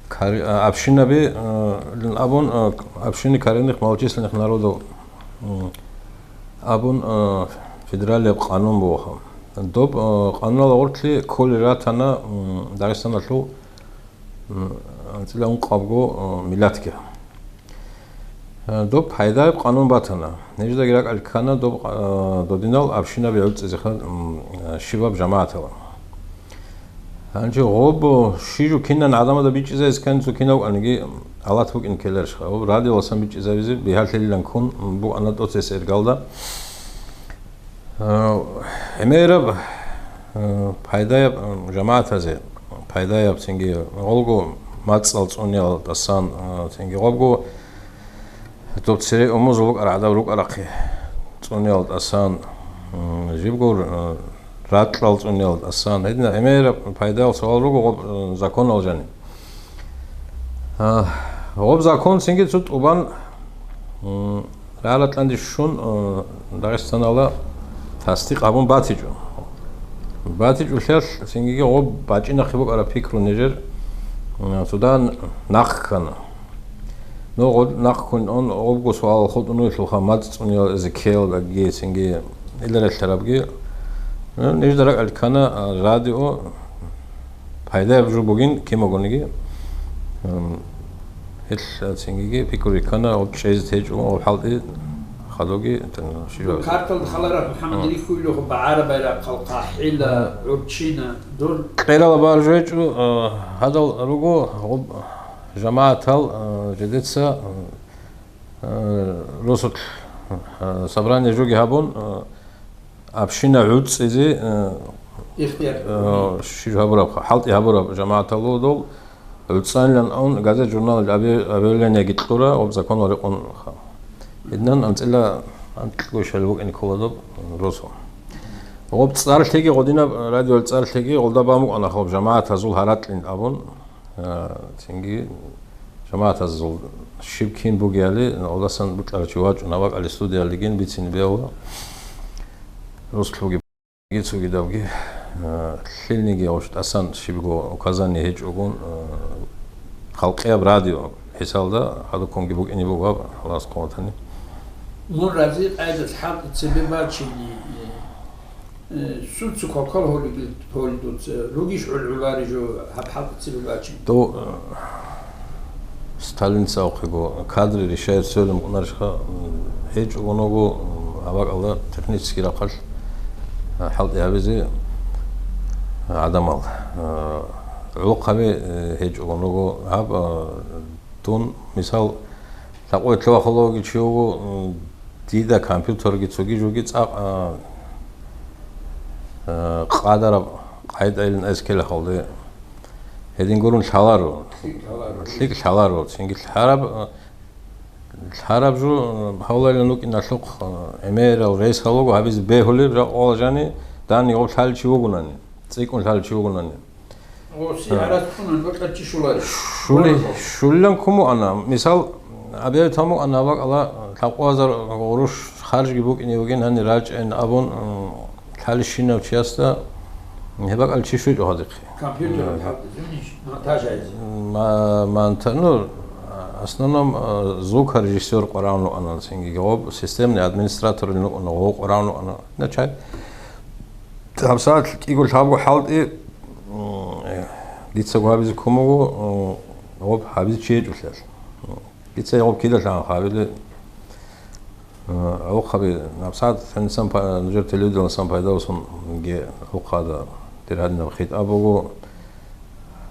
кар-, а, общинаби, а, лин абун, а, общины коренных малочисленных народов, м, абун, а, федералияб къанун бугоха. Доб, а, къанунал гъорлъе кколел ратана, м, Дагъистаналъул, м, АнцӀила ункъабго, э, миллатги. Э, доб пайдаяб къанун батана. Нижедаги ракӀалде ккана доб, э, додинал абшинаби гӀуцӀизеха, м, э, щибаб жамагӀатала. Гьанже гъоб щижу кинан гӀадамада бичӀчӀизайискан цо кинав аниги алат букӀин ккеларищха. Гъоб радиоласан бичӀчӀизавизе бигьалъилилан ккун букӀана тӀоцес эргалда. Э, гӀемераб, э, пайдаяб, э, жамагӀатазе пайдаяб цинги гъолго мацӀал цӀуниялдасан, э, цинги гъобго доб цере умузул букӀарал гӀадаб рукӀарахъе цӀуниялдасан, м, жибго, э, ракьал цӀуниялдасан. Гьедина гӀемераб пайдаял суал руго гъоб, э, законал жани. А, гъоб закон цинги цо тӀубан, м, рагӀаратлъанде щун, э, Дагъистаналда тасдикъ гьабун батичӀо. БатичӀолъиялъ цинги гъоб бачӀинахъе букӀараб пикру нижер, м, цода нахъ ккана. Ну, гъоб нахъ ккун он гъобго суалал хутӀун вугелъулха, мацӀ цӀуниялизе ккеялдаги цинги иларалъарабги. Ну, нижеда ракӀалде ккана, а, радио пайдаяб жо бугин кимагониги. М, гьелъ цингиги пикру рихьана, гъоб чӀезе течӀо, гъоб хӀалтӀи хадуги, щибаб. Карталда халараб МухӀаммад Рихьуилухъ багӀараб байрахъал хъахӀила, гӀурччина, дур. Кьерала баржу гьечӀо, а, гьадал руго, гъоб жамагӀатал, а, жидеца, а, росулъ, а, собрание жоги гьабун, а, Абшина гӀуцӀизе, э, ихтияр, э, щиб гьабураб, хӀалтӀи гьабураб жамагӀаталъул дол гӀуцӀанилан ун газет-журналалде объявлениеги кьура, гъоб законал рекъон. Гьединан анцӀила анкьго щал букӀине ккола доб росу. Гъоб цӀар лъеги, гъодинаб радиоялъ цӀар лъеги, гъолда бан букӀана гъоб жамагӀатазул гьаракьин абун. А, цинги жамагӀатазул щиб кин бугеяли, гъолдасан букӀарав чи вачӀун, гьаб бакӀалде студиялдегин бицине бегьула. Росулъги цогидабги, а, лъилниги гъош тӀасан щибго указание гьечӀогун, а, халкъияб радио хӀисалда гьадуккунги букӀине буго гьаб, Аллагьас хъватани. Мун рази къайдалъ хӀалтӀи цебе бачине, э, Э, сунца квалквал гьолигил гьолидуца ругищ гӀулгӀулари жо гьаб хӀалтӀи цебе бачине? Дов, э, Сталинца ахъего кадры решают всё лъун букӀунарищха, м, гьечӀогоного, м, гьаб бакӀалда технический рахъалъ, э, хӀалтӀи гьабизе, э, гӀадамал. Э, гӀолохъаби, э, гьечӀогоного гьаб, э, дун, мисал, Лъакъоялъ вахъулев чи вуго, м, дида компьютерги цоги жоги цӀакъ, а, а, къадараб къайдайилан эскел халде. Гьедин гурун лъаларо. ЛъикӀ лъаларо. ЛъикӀ лъаларо. Цинги лъараб, а, лъараб жо, а, гьавлайилан вукӀиналъухъ, а, гӀемерал рейс гьалуго гьабизе бегьулеб жакъа валажани, данни гъоб лъалев чи вугунани, цӀикӀкӀун лъалев чи вугунани. О, си А. гьарас ккунан бакӀа чи щуларищ? Щули-, Гьоркьо. Щулилан куму ана. Мисал, абиаби таму ана бакӀала лъакъуазар гъуруш харжги букӀине бугин гьанир рачӀайин абун, м, лъалищинав чиясда гьеб бакӀал чи щвечӀо гьадихъе. Компьютер Да. хӀалтӀизунищ, монтаж гьайзе. Ма-, монта-, ну, основном, а, звукорежиссер къварагӀун вукӀана цинги, гъоб системный администратор вукӀана, гъов къварагӀун вукӀана. Начай. ГьабсагӀат кӀиго лъабго хӀалтӀи, м, дица гьабизе ккун буго, м, гъоб гьабизе чи гьечӀолъиялъ. Дица гъоб кидалъ гьабили, м, гӀолохъаби, гьабсагӀат гьанисан па-, нужер телевидениесан пайда босунги гӀолохъада дир гьадинаб хитӀаб буго.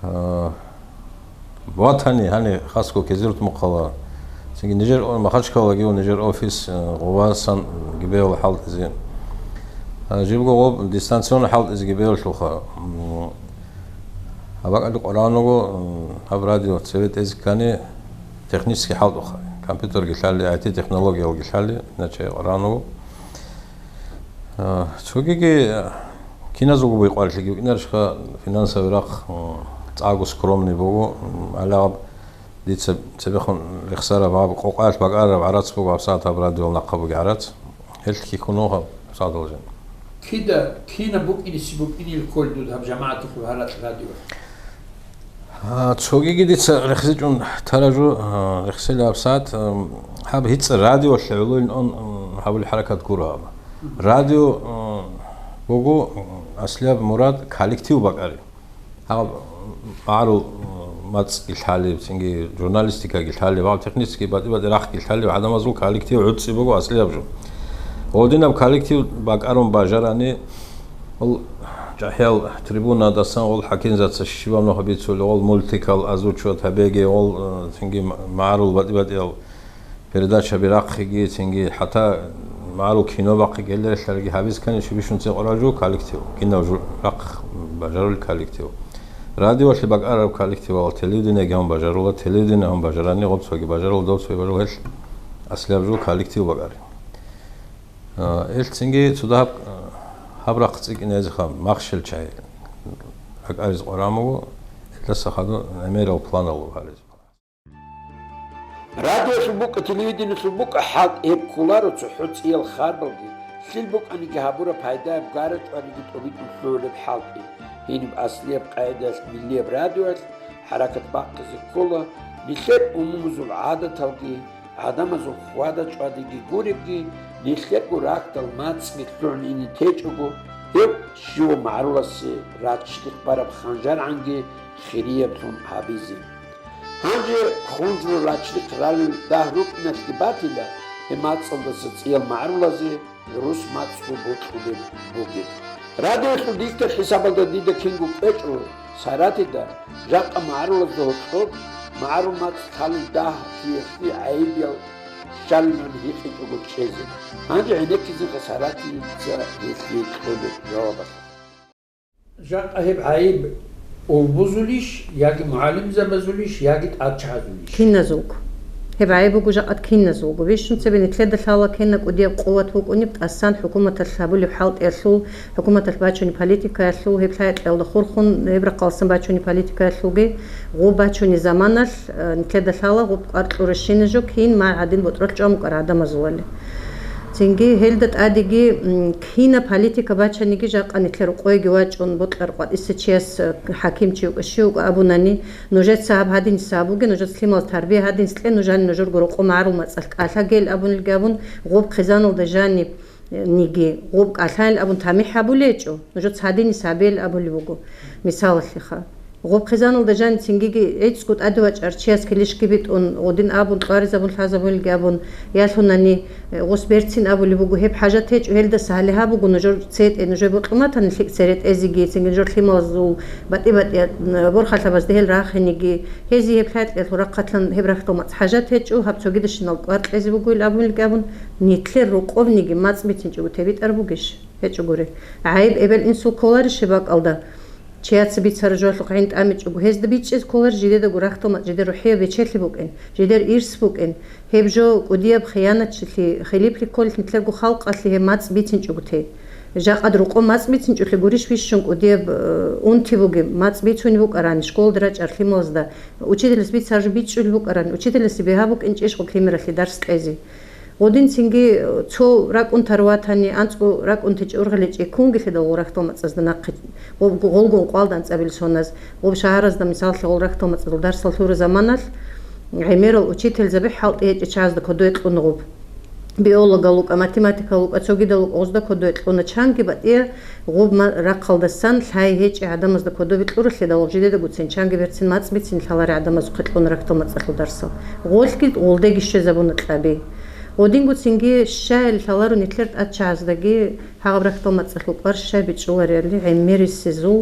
А, ватани, гьаниб хасго Кизилюрт мухъала. Цинги нижер о-, Махачкалаги ва нижер офис, а, гъувасан гибеял хӀалтӀизе. А, жибго гъоб дистанционно хӀалтӀизе гибеялъулха. М, гьаб бакӀалде къварагӀун вуго, м, гьаб радио цеве тӀезе ккани технический хӀалтӀуха. Компьютерги лъали, ай ти технологиялги лъали, иначе къварагӀун вуго. А, цогиги, а, киназулго буй къварилъиги букӀинарищха, финансовый рахъ, м, цӀакъго скромный буго, м, гьале гьаб дица цебехун рехсараб гьаб къокъаялъ бакӀарараб гӀарац буго гьабсагӀат гьаб радиоялъ нахъа бугеб гӀарац. Гьелъ ккун буго гьабсагӀат гьалжин. Кида, кина букӀиниси букӀинил кколдуд гьаб жамагӀатухъ гьаракь радио? А, цогиги дица рехсичӀун таражу, а, рехсила гьабсагӀат, а, гьаб гьицӀа радиолъе гӀолойин он, м, гьабули хӀаракат гуро гьаб. Радио, а, буго, м, аслияб мурад коллектив бакӀари. Гьаб, м, магӀарул, м, мацӀги лъалеб, цинги журналистикаги лъалеб, гьаб технический батӀи-батӀи рахъги лъалеб гӀадамазул коллектив гӀуцӀи буго аслияб жо. Гъодинаб коллектив бакӀарун бажарани, гъол чӀахӀиял трибунадасан гъол хӀакимзаца щибаб нухаб бицули, гъол мультикал озвучивать гьабеги, гъол, э, цинги ма-, магӀарул батӀи-батӀиял передачаби рахъиги, цинги хӀатта магӀарул кино бахъиги, гьелда релълъарги гьабиз ккани, щибищун цӀикъораб жо коллектив, кинаб жо рахъ бажарулел коллектив. Радиолъе бакӀараб коллективал телевидениеги гьабун бажарула, телевидение гьабун бажарани, гъоб цоги бажарула, доб цоги бажарула, гьел аслияб жо коллектив бакӀари. А, гьел цинги цо дагьаб, а, гьаб рахъ цӀикӀкӀинезеха махщел чагӀи ракӀаризе къваригӀун буго, гьелдаса хадуб гӀемерал планал гьаризе. Радиолъул букӀа, телевидениелъул букӀа хӀалтӀи гьеб кколаро цохӀо цӀиял харбалги, лъил букӀаниги гьабураб пайдаяб гара-чӀвариги тӀубитӀун лъугӀулеб хӀалтӀи. Гьениб аслияб къагӀидаялъ миллияб радиоялъ хӀаракат бахъизе ккола, нилъер умумузул гӀадаталги, гӀадамазул хьвада-чӀвадиги гуребги, нилъерго рахьдал мацӀги лъугӀун ине течӀого, гьев щивав магӀаруласе рачлихъ бараб ханжаргӀанги хирияблъун гьабизе. Гьанже хунжул рачлихъ ралел дагь рукӀиналъги батила, гьеб мацӀалдаса цӀиял магӀарулазе гӀурус мацӀго бокьулеб бугеб. Радиолъул диктор хӀисабалда дида кинго кӀвечӀо Саратида, жакъа магӀарулазда гьоркьоб магӀарул мацӀ лъалел дагь киялъе гӀайибиял щалилан гьикъичӀого чӀезе. Гьанже гӀенеккизеха Саратица гьелъие кьолеб жавабалъ. Жакъа гьеб гӀайиб улбузулищ, яги мугӀалимзабазулищ, яги тӀадчагӀазулищ? Киназулго. Гьеб гӀайиб буго жакъа киназулго. Бищун цебе нилъеда лъала кина кӀудияб къуват букӀунеб тӀасан хӀукуматалъ гьабулеб хӀалтӀиялъул, хӀукуматалъ бачунеб политикаялъул, гьеб лъай-кьялда хурхун, гьеб рахъалсан бачунеб политикаялъулги, гъоб бачунеб заманалъ, э, нилъеда лъала гъоб кӀвар кьуращина жо кин май гӀадин ботӀролъ чӀван букӀарал гӀадамазулали. Цинги гьелда тӀадеги, м, кина политика бачаниги жакъа нилъер рукъойги вачӀун, бокьараб къватӀиса чияс, э, хӀакимчи вукӀа, щив вукӀа абунани, нужеца гьаб гьадинса гьабуге, нужеца лъималаз тарбия гьадинса кье, нужани нужерго рокъо магӀарул мацӀалъ кӀалъагел абунилги абун, гъоб хъизаналда жаниб, э, ниги, гъоб кӀалъайил абун тамихӀ гьабулечӀо, нужеца гьадинса гьабейил абулеб буго, мисалалъеха. Гъоб хъизаналда жани цингиги гӀицӀго тӀаде вачӀар чияс килищги битӀун, гъодин абун, кьваризабун, лъазабунилги абун, ялъунани, э, гъос берцин абулеб буго, гьеб хӀажат гьечӀо, гьелдаса гьале гьаб буго, нужер цетӀе, нужер бокьун батани лъикӀ цере тӀезеги, цинги нужер лъималазул батӀи-батӀияб, м, борхалъабазда гьел рахиниги, гьезие гьеб лъай-кьиялъул рахъалъан гьеб рахьдал мацӀ хӀажат гьечӀо, гьаб цогидащинал кӀвар кьезе бугойил абунилги абун, нилъер рокъобниги мацӀ бицинчӀого тебитӀар бугищ? ГьечӀогури. ГӀайиб эбел-инсул кколарищ гьеб бакӀалда? Чияца бицараб жоялъухъ гӀин тӀамичӀого, гьезда бичӀчӀизе кколарищ жидедаго рахьдал мацӀ, жидер рухӀияб бечелъи букӀин, жидер ирс букӀин, гьеб жо кӀудияб хияначилъи, хилиплъи кколелъ нилъерго халкъалъе гьеб мацӀ бицинчӀого те. Жакъа рокъоб мацӀ бицинчӀолъи гурищ бищун кӀудияб, э, унти бугеб, мацӀ бицунеб букӀарани, школалда рачӀарал лъималазда, учителас бицараб жо бичӀчӀулеб букӀарани, учителасе бигьа букӀинчӀищ гъоб лъимералъе дарс кьезе? Гъодинцинги цо ракӀун тарватани, анцӀго ракӀун течӀо, ургъел гьечӀей ккунги лъидал гъол рахьдал мацӀазда нахъе, гъол-, гъолгун къвалда анцӀабил соназ, гъоб шагьаразда, мисаллъи, гъол рахьдал мацӀазул дарсал лъураб заманалъ, гӀемерал учительзаби хӀалтӀи гьечӀей чагӀазда кодове кьуна гъоб. Биологал вукӀа, математикал вукӀа, цогидал вукӀа, гъозда кодове кьуна, чанги батӀияб гъоб ма-, рахъалдасан лъай гьечӀей гӀадамазда кодове кьуралъидал, гъоб жидедагоцин чанги берцин мацӀ бицин лъаларел гӀадамазухъе кьуна рахьдал мацӀалъул дарсал. Гъолъги гъолдеги щвезабуна кьаби. Гъодингоцинги щай лъаларо нилъер тӀадчагӀаздаги гьагъаб рахьдал мацӀалъул кӀвар щай бичӀчӀулариалли, гӀемерисезул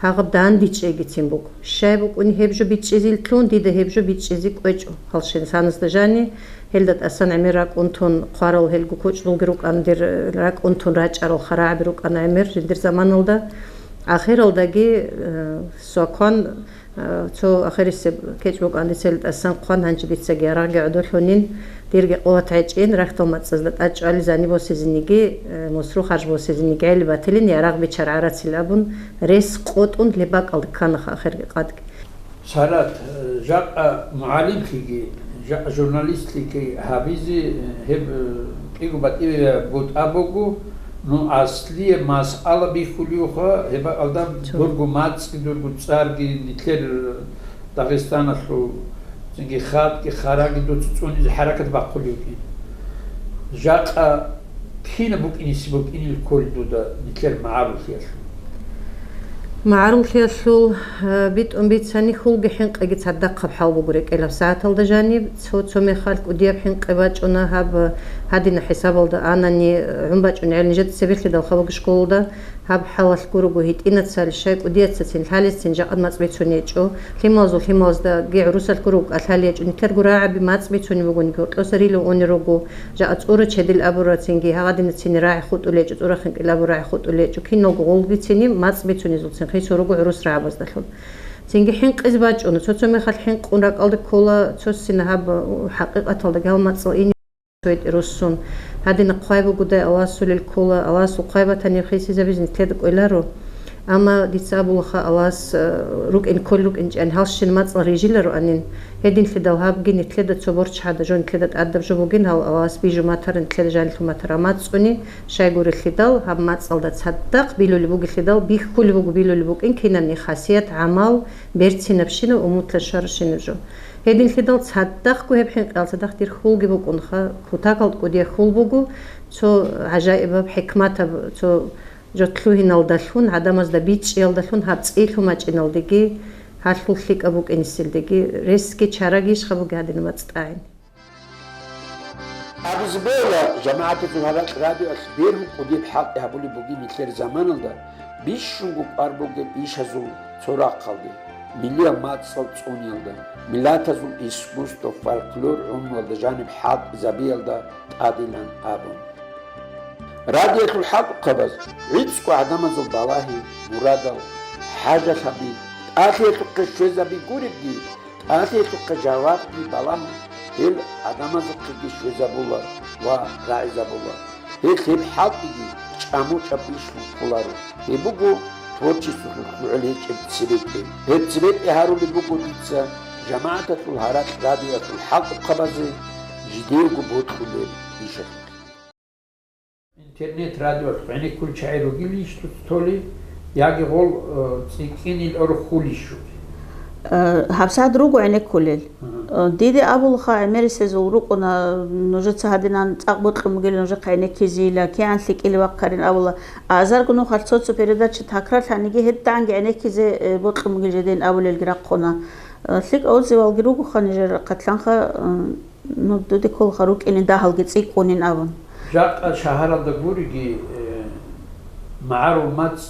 гьагъаб дандечӀейгицин буго. Щай букӀуни гьеб жо бичӀчӀизелъун, дида гьеб жо бичӀчӀизе кӀвечӀо. Гьалщинсаназда жани, гьелда тӀасан гӀемер ракӀун тун хъварал гьелго кочӀдулги рукӀана, дир ракӀун тун рачӀарал харагӀаби рукӀана гӀемер жиндир заманалда. Ахиралдаги, э, свакван, Цо ахирисеб кечӀ букӀан дица гьел тӀасан хъван, гьанже дицаги ярагъги гӀодолъунин, дирги къуват гӀечӀин, рахьдал мацӀазда тӀад чӀвали зани босизениги, э, мусру харж босизениги гӀели батилин, ярагъ бичар гӀарацил абун, рес къотӀун леб бакӀалда кканаха ахирги къадги. Сарат, э, жакъа мугӀалимлъиги, жакъа журналистлъиги гьабизе, э, гьеб, э, кӀиго батӀияб бутӀа буго, ну, аслияб масъала бихьулевха, гьеб бакӀалда Цо. Дурго мацӀги, дурго цӀарги, нилъер Дагъистаналъул цинги хатӀги, хараги дуца цӀунизе хӀаракат бахъулев вукӀин. Жакъа кина букӀиниси букӀинил кколел дуда нилъер магӀаруллъиялъул? МагӀаруллъиялъул, э, битӀун бицани, хьулги хӀинкъиги цадахъаб хӀал буго рекӀелаб сагӀаталда жаниб. Цо-цо мехалъ кӀудияб хӀинкъи бачӀуна гьаб, э, гьадина хӀисабалда анани, э, гӀун бачӀунегӀел нижеца цебехъидал хабаги школалда. Гьаб хӀалалъ гурого гьитӀинацал щай кӀудияцацин лъалесцин жакъа мацӀ бицунечӀо. Лъималазул лъималаздаги гӀурусалъ гурого кӀалъалиячӀо. Нилъерго рагӀаби мацӀ бицунеб бугониги, гьоркьоса рилев унел руго. Жакъа цӀура чедил абурацинги, гьагъадинацин рагӀи хутӀулечӀо, цӀурахин кӀил абу рагӀи хутӀулечӀо. Киналго гъол бицини, мацӀ бицунезулцин хисун руго гӀурус рагӀабаздалъун. Цинги хӀинкъизе бачӀуна, цо-цо мехалъ хӀинкъун ракӀалда ккола, цо сина гьаб, хӀакъикъаталдаги гьал мацӀал ин цойги руссун. Гьадина хъвай бугодай Аллагьасулел ккола, Аллагьасул хъвай батани хисизабизе нилъеда кӀвеларо. Амма дица абулаха Аллагьас, э, рукӀин кколел рукӀинчӀани гьалщин мацӀал рижилароанин. Гьединлъидал гьабги нилъеда цо борчгӀада жо, нилъеда тӀадаб жо бугин, гьал Аллагьас бижун батаран, нилъеда жанилъун батаран мацӀцӀуни. Щайгурелъидал, гьаб мацӀалда цадахъ билулеб бугелъидал, бихьулеб буго билулеб букӀин кинабни хасият, гӀамал, берцинабщинаб, умутлъа щварабщинаб жо. Гьединлъидал цадахъго гьеб хӀинкъиялда цадахъ дир хьулги букӀунха, кутакалда кӀудияб хьул буго, цо гӀажаибаб, хӀикматаб, цо жо лъугьиналдалъун, гӀадамазда бичӀчӀиялдалъун гьаб цӀи лъумачӀиналдеги, гьалъул лъикӀаб букӀинисилдеги, ресги чарагийищха бугеб гьадинаб мацӀ тӀагӀин. Абизе бегьула, жамагӀаталъул гьаракь радиоялъ бергьун кӀудияб хӀалтӀи гьабулеб бугин нилъер заманалда, бищунго кӀвар бугеб ишазул цо рахъалде, миллиял мацӀал цӀуниялда, миллатазул искусство, фольклор гӀумруялда жаниб хӀалтӀизабиялда тӀадилан абун. Радиоялъул хӀалтӀухъабаз гӀицӀго гӀадамазул балагьи, мурадал, хӀажалъаби, тӀалъиялъухъе щвезаби гуребги, тӀалъиялъухъе жавабги балагьун, гьел гӀадамазухъеги щвезабула ва рагӀизабула. Гьел гьеб хӀалтӀиги чӀамучӀаб ишлъун кколаро. Гьеб буго творчествоялъул лъугӀел гьечӀеб цебетӀе. Гьеб цебетӀе гьарулеб буго дица жамагӀаталъул гьаракь радиоялъул хӀалтӀухъабазе жидеего бокьулеб ишалъухъе. Интернет радиоялъухъ гӀенеккулел чагӀи ругилищ дуца толеб, яги гъол, э, цӀикӀкӀинил гӀурхъулищ ругел? Э, гьабсагӀат руго гӀенеккулел. Мгм. Э, диде абулха, гӀемерисезул рукӀуна, нужеца гьадинан цӀакъ бокьун бугел нужехъа гӀенеккизейила, кигӀан лъикӀил вахъарин абула. Азарго нухалъ цо-цо передача такрарлъаниги гьедигӀанги гӀенеккизе, э, бокьун бугел жидейин абулелги рахъуна. Э, лъикӀав отзывалги ругоха нижер рахъалъанха, э, Ну, дуде кколха рукӀине дагьалги цӀикӀкӀунин абун. Жакъа шагьаралда гуриги, э, магӀарул мацӀ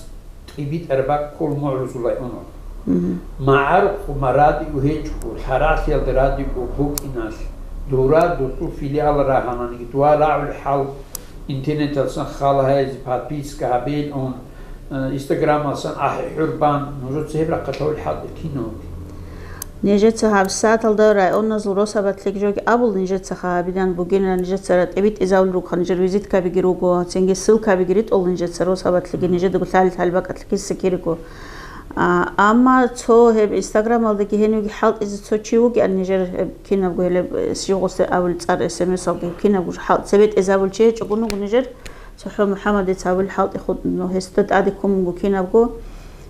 тӀибитӀараб баккул мугӀрузулай унал. Мгм. МагӀарухъ ма радио гьечӀого, лъарагӀлъиялда радио букӀиналъ, дура дусул филиал рагьананиги, дуа рагӀули хӀал интернеталсан хала гьайзе подписка гьабеилан, Э, Инстаграмалсан ахӀи хӀурбан, нужеца гьеб рахъалъ гьавил хӀалтӀи кинав? Нижеца гьабсагӀаталда районазул росабатлъиги жоги абул, нижецаха гьабилан бугинан, нижеца ратӀи битӀизавулел рукӀха, нижер визиткабиги руго, цинги ссылкабиги ритӀул нижеца росабатлъиги, нижедаго лъалел-лъалеб бакӀалъ киса кириго. А, амма цо гьеб Инстаграмалдаги гьенивги хӀалтӀизе цо чи вугеан, нижер гьеб кинабго гьелеб, э, щивгъусе абулеб цӀар эс эм эс-алги кинабго хӀал-, цебетӀезабул чи гьечӀого нуго нижер. ЦохӀо МухӀамадица гьавил хӀалтӀи хутӀун гьесда тӀаде ккун буго кинабго.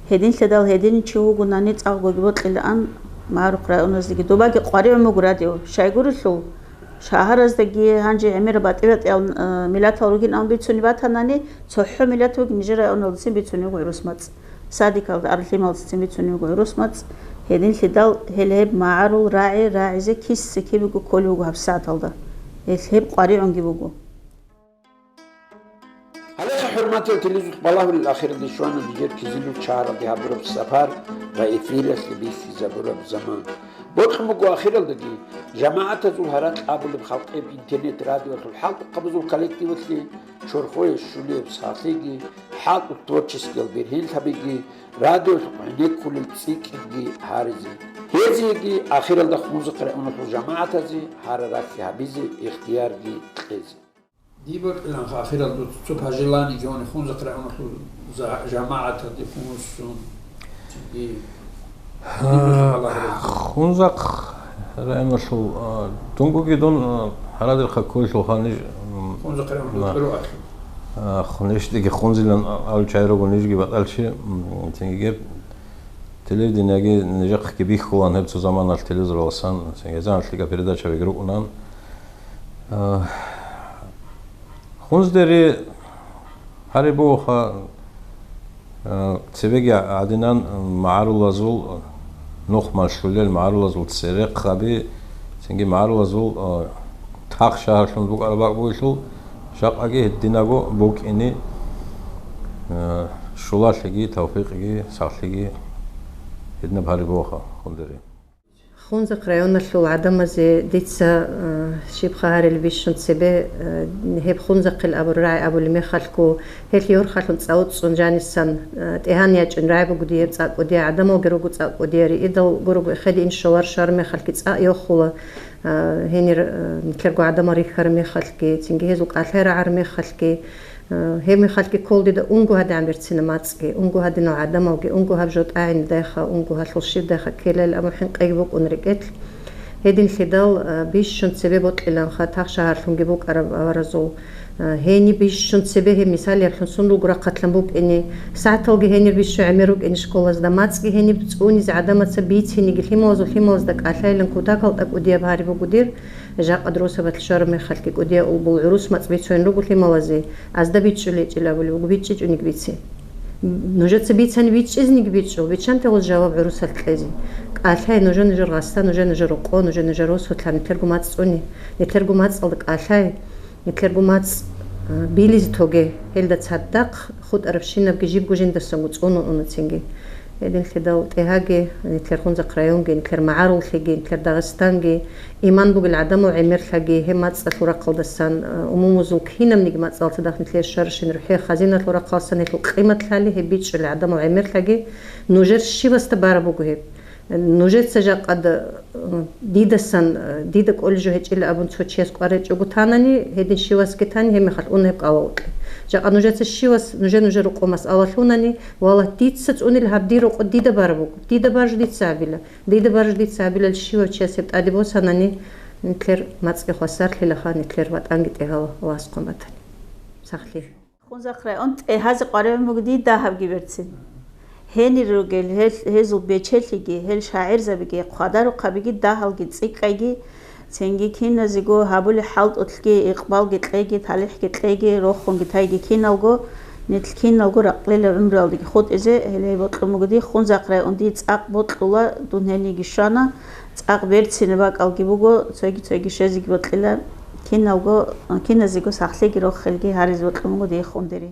Гьединлъидал гьедин чи вугонани цӀакъгоги бокьилаан, магӀарухъ районаздеги добаги къваригӀун буго радио. Щайгурелъул, шагьараздаги гьанже гӀемераб батӀи-батӀиял, э, миллатал ругин абун бицунеб батанани, цохӀо миллаталги нижер районалдацин бицунеб буго гӀурус мацӀ. Садикалда арлъималдацин бицунеб буго гӀурус мацӀ. Гьединлъидал гьел гьеб магӀарул рагӀи рагӀизе киса-кибего кколеб буго гьабсагӀаталда. Гьел гьеб къваригӀунги буго. Гьалеха, хӀурматиял телевизоралъ балагьулел, ахиралде щвана нижер Кизилюрт шагьаралде гьабураб сапар ва эфиралъе бихьизабураб заман. Бокьун буго ахиралдаги, жамагӀатазул гьаракь абулеб халкъияб интернет-радиоялъул хӀалтӀухъабазул коллективалъе чорхое щулияб сахлъиги, хӀалтӀу творческиял бергьенлъабиги, радиоялъухъ гӀенеккулел цӀикӀкӀинги гьаризе. Гьезиеги ахиралда Хунзахъ районалъул жамагӀатазе гьараралъи гьабизе ихтиярги кьезе. Диб бокьиланха ахирал дуца цо пожеланиеги гьуни Хунзахъ районалъул за-, жамагӀаталде хунусун, цинги А, Хунзахъ районалъул, а, дунгоги дун, а, гьарадерхъа кколелъулха ниж, м, Хунзахъ районалъул на. ТӀуруалъул. А, хунешдеги хунзилан а-, абулчагӀи руго нижги батӀалчи, м, цинги гьеб телевидениеги нижехъги бихьулан гьеб цо заманалъ телевизоралсан, цинги гьезаналъ лъикӀаб передачабиги рукӀунан. А, Хунздери гьари бугоха, Э, цебеги гӀадинан магӀарулазул, нухмалъулел магӀарулазул церехъаби, цинги магӀарулазул, э, тахшагьарлъун букӀараб бакӀ бугелъул, жакъаги гьединаго букӀине, э, щулалъиги, тавфикъги, сахлъиги гьединаб гьари бугоха, хъулдери. Хунзахъ районалъул гӀадамазе дица, э, щибха гьарил бищун цебе, э, гьеб Хунзахъил абурай абулеб мехалъго, гьелъ Йорхалъун цӀа уцӀцӀун жанисан, э, тӀегьан ячӀун рай буго дие, цӀа кӀудияй гӀадамалги руго, цӀа кӀудияй риидал гурого эхеде ин щолар шар мехалъги цӀа йохула, э, гьенир, э, нилъерго гӀадамал рихьараб мехалъги, цинги гьезул кӀалъай рагӀараб мехалъги, Э, гьеб мехалъги ккол дида унго гьадигӀан берцина мацӀги, унго гьадинал гӀадамалги, унго гьаб жо тӀагӀинидайха, унго гьалъул щибдайха ккелайил абун хӀинкъиги букӀун рекӀелъ. Гьединлъидал, э, бищун цебе бокьиланха тахшагьарлъунги букӀараб аваразул. Э, гьениб бищун цебе гьеб мисалиблъун сун руго рахъалъан букӀине, сагӀаталги гьенир бищун гӀемер рукӀине школазда, мацӀги гьениб цӀунизе гӀадамаца бициниги лъималазул лъималазда кӀалъайилан кутакал тӀакӀудияб гьари буго дир. Жакъа дурусабалъ щвараб мехалъги кӀудияй улбул гӀурус мацӀ бицунин руго лъималазе, азда бичӀчӀулечӀел абулеб буго, бичӀчӀичӀониги бице. Нужеца бицани бичӀчӀизниги бичӀчӀул, биччанте гъоз жаваб гӀурусалъ кьезе. КӀалъай нужа нужер гъасда, нужа нужер рокъо, нужа нужер росулъа, нилъерго мацӀ цӀуне, нилъерго мацӀалда кӀалъай, нилъерго мацӀ, а, билизе тоге, гьелда цадахъ хутӀарабщинабги жибго жиндасанго цӀунун уна цинги. Гьединлъидал тӀегьаги, нилъер Хунзахъ районги, нилъер магӀаруллъиги, нилъер Дагъистанги, иман бугел гӀадамал гӀемерлъаги, гьеб мацӀалъул рахъалдасан, э, умумузул кинабниги мацӀалда цадахъ нилъее щварабщин рухӀее хазиналъул рахъалдасан гьелъул къимат лъали, гьеб бичӀчӀулел гӀадамал гӀемерлъаги, нужер щивасда бараб буго гьеб. Нужеца жакъад, э, дидасан, э, дида кӀолеб жо гьечӀила абун цо чияс кӀвар гьечӀого танани, гьедин щивасги тани, гьеб мехалъ уна гьеб кӀалал укьи. Жакъа нужеца щивас, нужер-нужер рокъо масъала лъунани, валлагь, дица цӀунил гьаб дир рокъо дида бараб буго, дида баржу дица гьабила, дида баржу дица гьабилал щивав чияс гьеб тӀаде босанани, нилъер мацӀги хвасарлъилаха, нилъер ВатӀанги тӀегьал Аллагьас хъван батани. Сахлъи. Хунзахъ район тӀегьазе къваригӀун буго дие дагьабги берцин. Гьенир ругел гьел, гьезул бечелъиги, гьел шагӀирзабиги, хъвадарухъабиги, дагьалги, цӀикӀкӀайги, цинги киназего гьабулеб хӀалтӀулъги, икъбалги кьеги, талихӀги кьеги, рохунги тайги киналго, нилъ киналго ракълила гӀумруялдеги хутӀизе, гьеле бокьун буго дие Хунзахъ район, дие цӀакъ бокьула, дун гьениги щвана, цӀакъ берцинаб бакӀалги буго, цоги-цоги щвезеги бокьила, киналго, киназего сахлъиги рохелги гьаризе бокьун буго дие, хундери.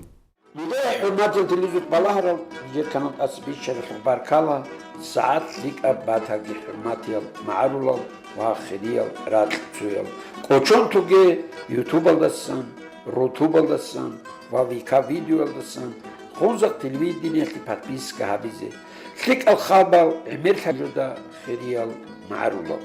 Нилъее, хӀурматиял телевизор балагьарал, нижер канал тӀаса биччаралъухъ баркала, сагӀат лъикӀаб батаги, хӀурматиял магӀарулал ва хириял ракьцоял. КӀочон тоге ютубалдасан, рутубалдасан ва ВК видеоялдасан, Хунзахъ телевидениялъе подписка гьабизе. ЛъикӀал хабар, гӀемерлъа жо, хириял магӀарулал.